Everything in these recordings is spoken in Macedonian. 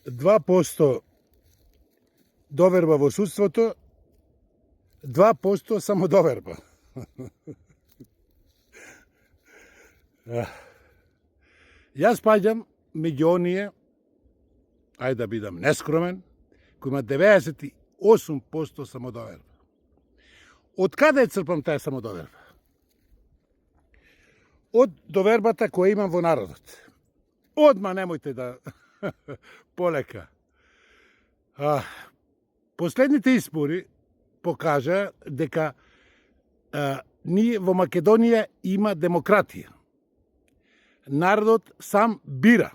2% доверба во судството, 2% самодоверба. Јас паѓам меѓу оние, ајде да бидам нескромен, кој има 98% самодоверба. Од каде црпам таа самодоверба? Од довербата која имам во народот. Одма немојте да полека. Последните избори покажа дека ние во Македонија има демократија. Народот сам бира.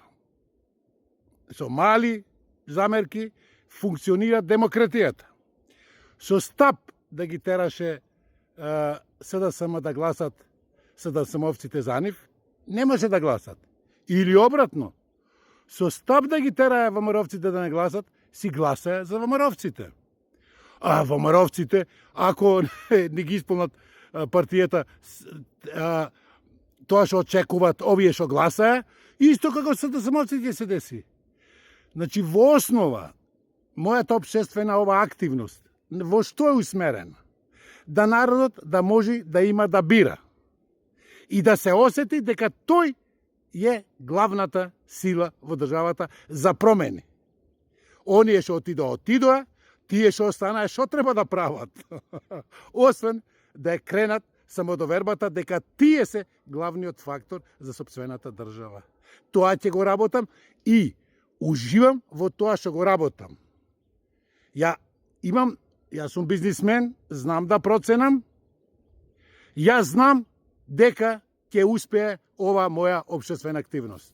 Со мали замерки функционира демократијата. Со стап да ги тераше СДСМ да гласат СДСМовците за нив, немаше да гласат. Или обратно, со стап да ги терае ВМРО-вците да не гласат, си гласае за ВМРО-вците. А ВМРО-вците, ако не ги исполнат партијата, тоа што очекуваат овие што гласае, исто како СДСМовците се деси. Значи, во основа, мојата општествена ова активност, во што е усмерена? Да народот да може да има да бира. И да се осети дека тој е главната сила во државата за промени. Оние што отидоа, тие што останаа, што треба да прават? Освен да ја кренат самодовербата дека тие се главниот фактор за сопствената држава. Тоа ќе го работам и уживам во тоа што го работам. Јас сум бизнисмен, знам да проценам. Јас знам дека ќе успее ова моја општествена активност.